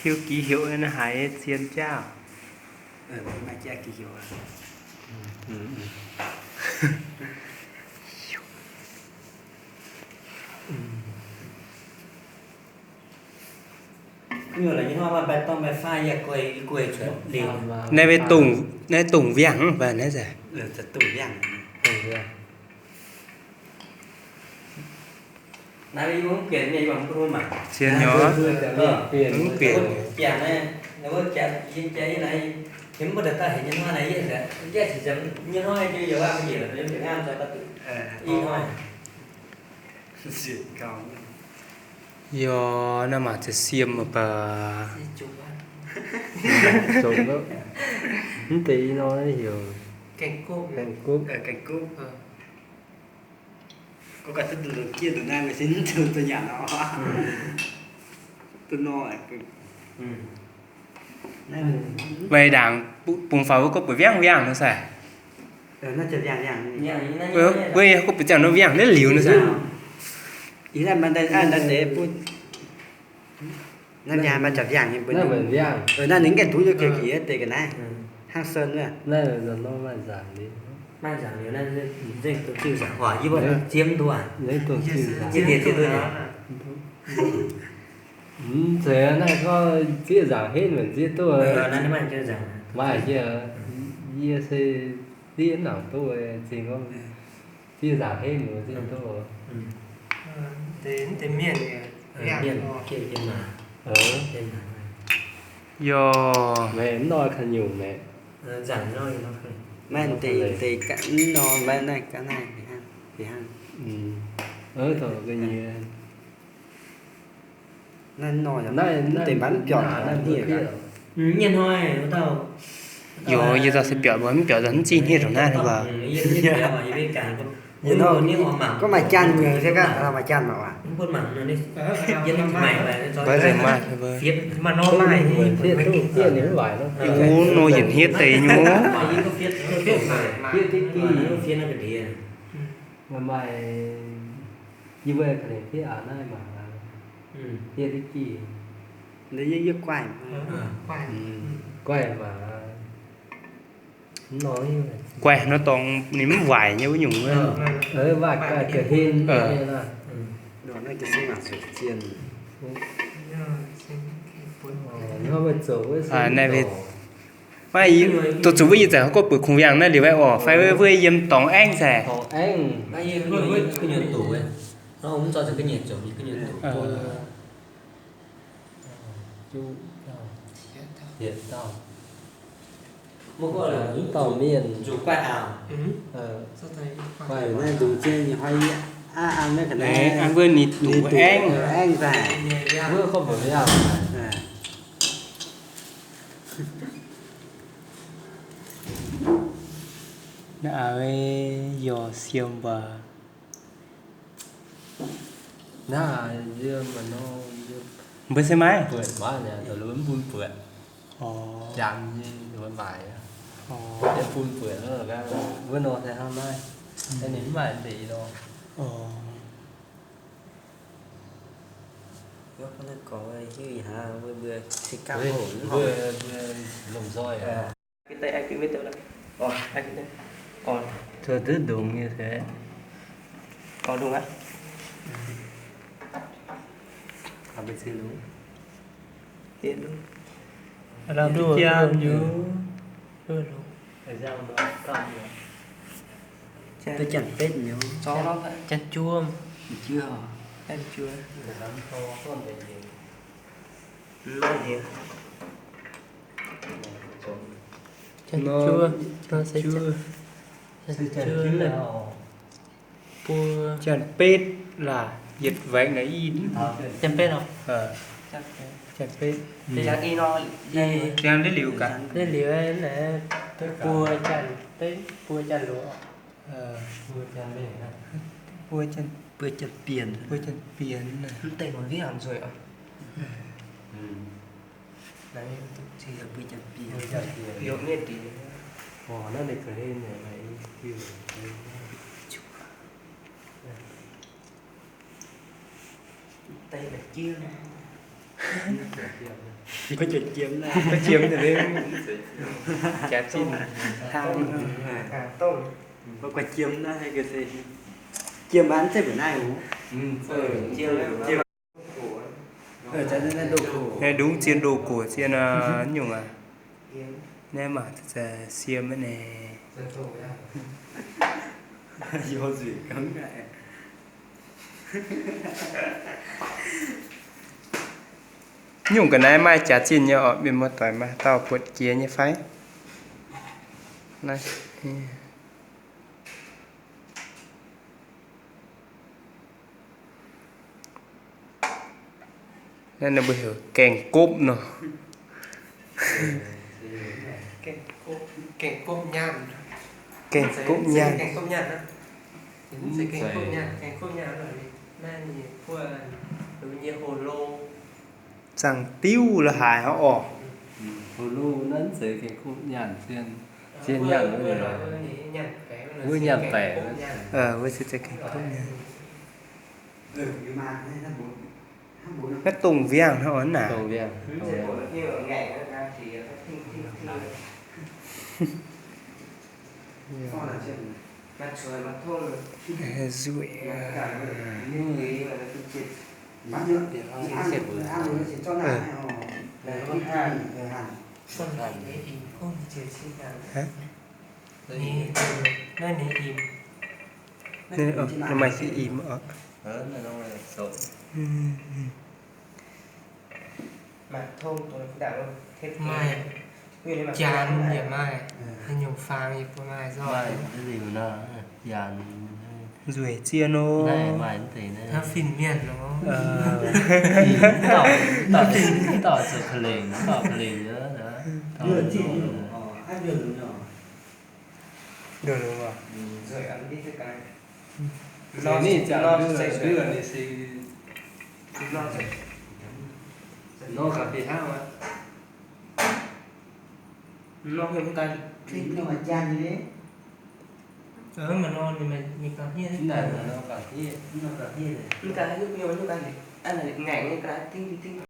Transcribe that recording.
Hiuv gix heuc naaiv haiz zien jauv. Naaiv dongh, naaiv dongh wiangh fai naaiv se? Zien nyei, mv bieqc. Yaac naaiv maac za'siem baac. Mv deix i nor heuc Gaengh Gupv. Weic ndaangc bungx faaux wuov gorngv buatc wiangv wiangh nor sai. Wuov gorngv buatc ziangh nor wiangh ndiev liuz nor sai. Naaiv ninh gaengh duqv deix ga'naaiv hnangv sen wuov. Mv zeiz naaiv gorngv zieqv nzaangc henv maiv zieqv duqv. Maaih yie, yie se zieqv nzaangc duqv, zingh gorngv zieqv nzaangc henv maiv zieqv duqv. Yaac meih mv nor ka'nyungc naaic. Maiv deix, deix ga'naaiv nor, maiv naaiv ga'naaiv, hnangv, hnangv. Naaiv nor, naaiv deix maiv biauc hniev. Yie dauh se biauc, mbuo mv biauc mv zingh hniev ndongc naaiv nor. Gorngv maaih janx nyei se gaax, maaih janx mangc waac. Mbuo nzengc maaih, wuov nor yietc hniev deix nyei. Maaih, yie mbuo ga'naaiv fiev aav naaiv mangc, fiev diqv diqv. Guaih mangc. Guaih nor dorngx ninh mv waaic nyei wuov nyungc. Naaiv maiv, duqv zuqc wuov ih zanc gorngv buatc kungx wiangh naaiv liuz oc, fai wuov yiem dorngx aengv zaeqc. Mv dauh mienh. An wuov ninh duqv aengv. Wuov gorngv mbuox yaac. Naaiv aav yaac siem mbuo. Naaiv yie maaih nor, mbuo se maiv buatc maiv nyei, mv bun buatc. Janx nyei mbuo maaic, yie bun buatc wuov nor se hnangv naaiv. Ninh mv maaih deix nor. Mbuo lomh nzoih. Zoux duqv ndongx nyei se. Janx-juov. Janx-juov. Buo. Janx-betv laac yietc waengc naaiv i. Janx-betv oc. Janx-betv. Janx-liuz gaax. Liuz buo janx-betv, buo janx-luoqc. Buo janx-bienx. Buo janx-bienx. Naaiv ninh za'hlen. Kuv jiex jiem naaiv, kuv jiem naaiv, jaax zinh hlaang. Kuv jiem naaiv, jiem mv zeiz mbuo naaiv oc. Naaiv ndungv zien ndoh gox zien nyungc aqv. Naaiv mangc zaqc siem naaiv. Nyungc ga'naaiv maaih jaax zinh nyei orqc, mienh muoz-doic, maaih dauh buatc jiex nyei fai? Naaiv. Naaiv ninh mbuo heuc gaengh gopv nor. Gaengh gopv nyaanh. Zaangc diuv la'haaix orqc. Wuov nyaanh baeqc, wuov se gaengh gopv nyaanh. Naaiv dongh viangh hnangv naaic. Nzueic. Maaih haaix im oc? Maaih jaan yaac maaih, haaix nyungc faang yaac mbuo maaih nzorc. Nzueic zieqv nor. Hnangv fin-mienh nor.